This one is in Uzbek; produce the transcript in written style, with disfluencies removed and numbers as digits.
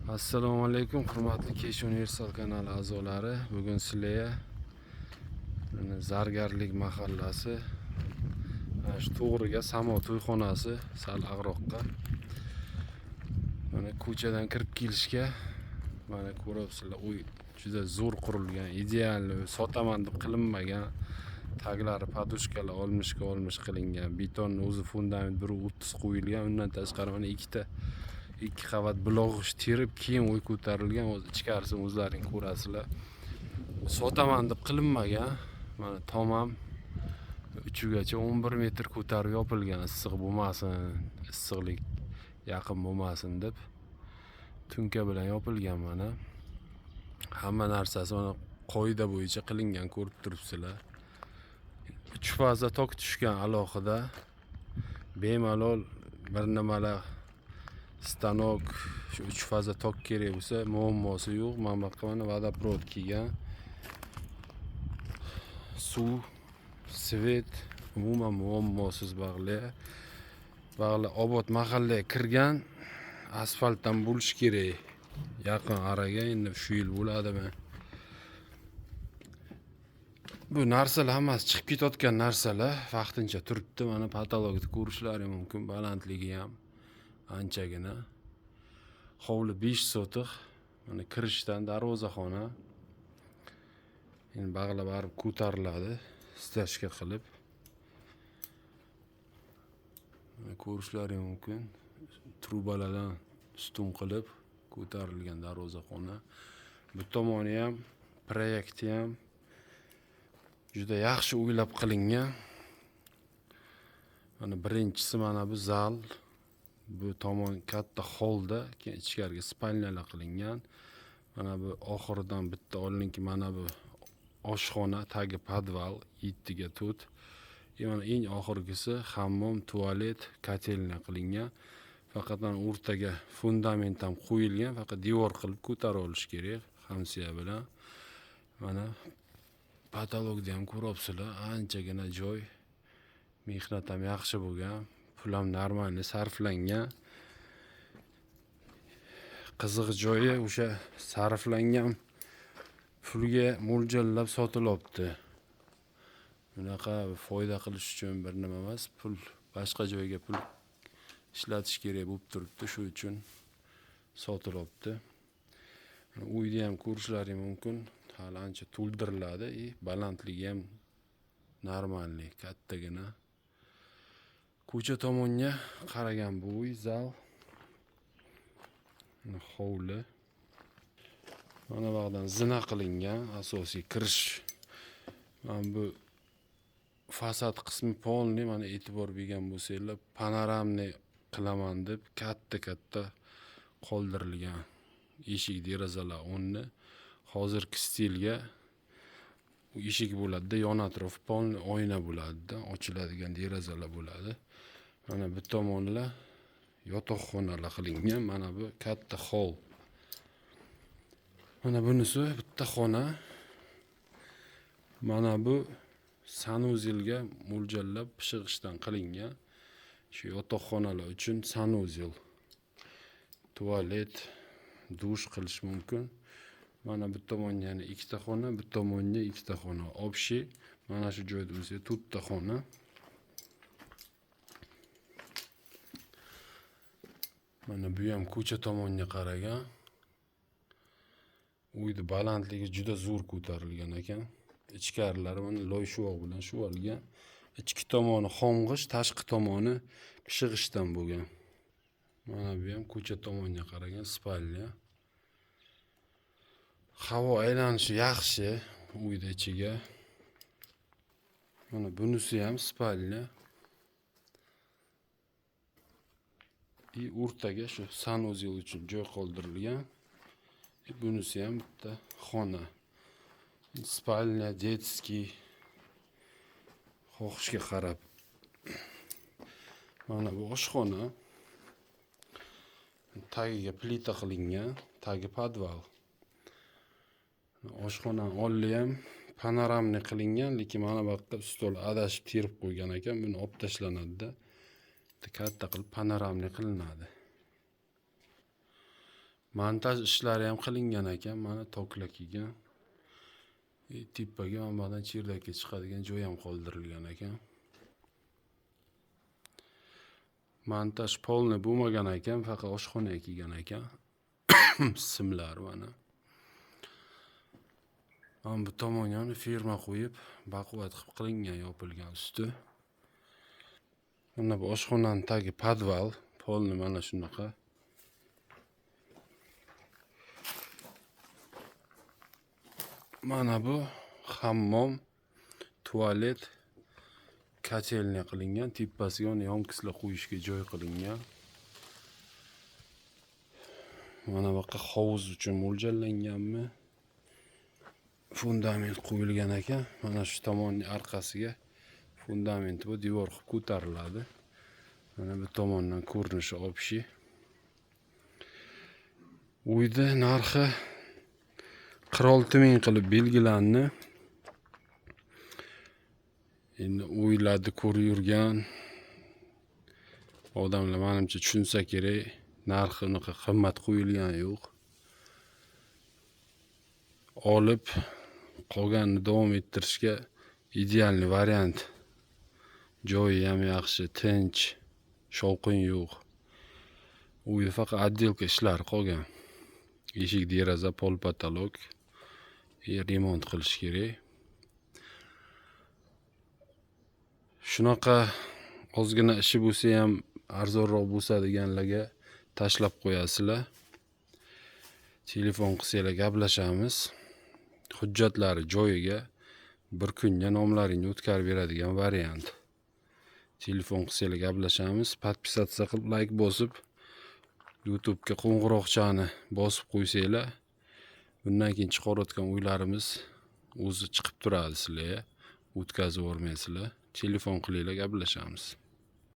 Assalomu alaykum, hurmatli Kesh Universal kanali a'zolari. Bugun sizlarga mana Zargarlik mahallasi, mana shu to'g'riga Samo to'yxonasi, sal ag'roqqa. Mana ko'chadan kirib kelishga mana ko'ryapsizlar, uy juda zo'r qurilgan, ideal, sotaman deb qilinmagan. Taglari podushkalar olmishga olmish qilingan, betonni o'zi fundament 1.30 qo'yilgan. Undan tashqari mana ikki qavat bulog'ish terib, keyin uy ko'tarilgan. O'zi ichkarisini o'zlaring ko'rasizlar. Sotaman deb qilinmagan. Mana tom ham uchigacha 11 metr ko'tarib yopilgan, issiq bo'lmasin, issiqlik yaqin bo'lmasin deb tunka bilan yopilgan. Mana hamma narsasi mana qoida bo'yicha qilingan, ko'rib turibsizlar. 3 faza tok tushgan alohida. Bemalol bir nimalar stanok, shu 3 faza tok kerak bo'lsa, muammosi yo'q. Mana bu yoqqa mana vodoprovod kelgan. Suv, svet umuman muammosiz bag'li. Bag'li obod mahallaga kirgan, asfaltdan bo'lishi kerak. Yaqin araga endi shu yil bo'ladimi? Bu narsalar hammasi chiqib ketayotgan narsalar, vaqtincha turibdi. Mana patologni ko'rishlari mumkin, balandligi ham anchagina. Hovli 5 sotix. Mana kirishdan darvozaxona. Endi bag'la barib ko'tariladi, stashka qilib. Mana ko'rishlari mumkin. Trubalardan ustun qilib ko'tarilgan darvozaxona. Bu tomoni ham, proyekti ham juda yaxshi o'ylab qilingan. Mana birinchisi mana bu zal. Bu tomon katta holda, keyin ichkariga spalnyalar qilingan. Mana bu oxiridan bitta olinki mana bu oshxona, tagi podval 7 ga 4. Mana eng oxirgisi hammom, tualet, kotelniya qilingan. Faqat mana o'rtaga fundament ham qo'yilgan, faqat devor qilib ko'tarib olish kerak hamsiya bilan. Mana patologni ham ko'ryapsizlar, anchagina joy. Mehnat ham yaxshi bo'lgan, pul ham normalniy sarflangan. Qiziq joyi o'sha sarflangan pulga mo'ljallab sotilyapti. Bunaqa foyda qilish uchun bir nima emas, pul boshqa joyga pul ishlatish kerak bo'lib turibdi, shu uchun sotilyapti. Uyni ham ko'rishlaring mumkin, hali ancha to'ldiriladi, balandligi ham normalniy, kattagina. Ko'cha tomonga qaragan bu uy, zal, hovli. Mana bu yoqdan zina qilingan, asosiy kirish. Mana bu fasad qismi polniy, mana e'tibor bergan bo'lsanglar, panoramniy qilaman deb katta-katta qoldirilgan eshik, derazalar o'rni. Hozirgi stilga eshik bo'ladida, yon atrofi polniy oyna bo'ladida, ochiladigan derazalar bo'ladi. Mana bu tomonlar yotoqxonalar qilingan, mana bu katta hol. Mana bunisi bitta xona. Mana bu sanuzelga mo'ljallab pishig'ishdan qilingan. Shu yotoqxonalar uchun sanuzel, tualet, dush qilish mumkin. Mana bu tomonga yana ikkita xona, bu tomonga ikkita xona. Общий mana shu joyda o'zi 4 ta xona. Mana bu ham ko'cha tomonga qaragan. Uyni balandligi juda zo'r ko'tarilgan ekan. Ichkarilari mana loy shuvoq bilan shuvalgan. Ichki tomoni xomg'ish, tashqi tomoni pishig'ishdan bo'lgan. Mana bu ham ko'cha tomonga qaragan spalnya. Havo aylanishi yaxshi uyda ichiga. Mana bunisi ham spalnya. O'rtaga shu sanuzel uchun joy qoldirilgan. Bunisi ham bitta xona. Spalnya, detskiy, xohishga qarab. Mana bu oshxona. Tagiga plita qilingan, tagi podval. Oshxonani oldi ham panoramniy qilingan, lekin mana bu yoqda stol adashib terib qo'ygan ekan, buni olib tashlanadi-da. Katta qilib panoramniy qilinadi. Montaj ishlari ham qilingan ekan, mana tokla kelgan. Tepaga mana bundan cherdakka chiqadigan joy ham qoldirilgan ekan. Montaj polni bo'lmagan ekan, faqat oshxonaga kelgan ekan. Simlar mana. Mana bu tomonga ferma qo'yib, baquvvat qilib qilingan, yopilgan usti. Mana bu oshxonaning tagi podval, polni mana shunaqa. Mana bu hammom, tualet, kotelniya qilingan, tepasiga uni yonkisla qo'yishga joy qilingan. Mana bu yoqqa hovuz uchun mo'ljallanganmi? Fundament qo'yilgan ekan. Mana shu tomonning orqasiga fundament bu devor qilib ko'tariladi. Mana bu tomondan ko'rinishi obshi. Uyda narxi 46 ming qilib belgilandi. Endi uylarni ko'rib yurgan odamlar menimcha tushunsa kerak, narxi unaqa qimmat qo'yilgani yo'q. Olib qolganini davom ettirishga idealniy variant. Joyi ham yaxshi, tinch, shovqin yo'q. Uyda faqat отделка ishlari qolgan. Eshik, deraza, pol, patolog remont qilish kerak. Shunaqa ozgina ishi bo'lsa ham arzonroq bo'lsa deganlarga tashlab qo'yasizlar. Telefon qilsanglar gaplashamiz. Hujjatlari joyiga, bir kunga nomlaringni o'tkazib beradigan variant. Telefon qilsanglar gaplashamiz. Podpisatsiya qilib, like bosib, YouTube'ga qo'ng'iroqchani bosib qo'ysanglar, bundan keyin chiqarayotgan uylarimiz o'zi chiqib turadi sizlarga. O'tkazib yubormaysizlar. Telefon qilinglar, gaplashamiz.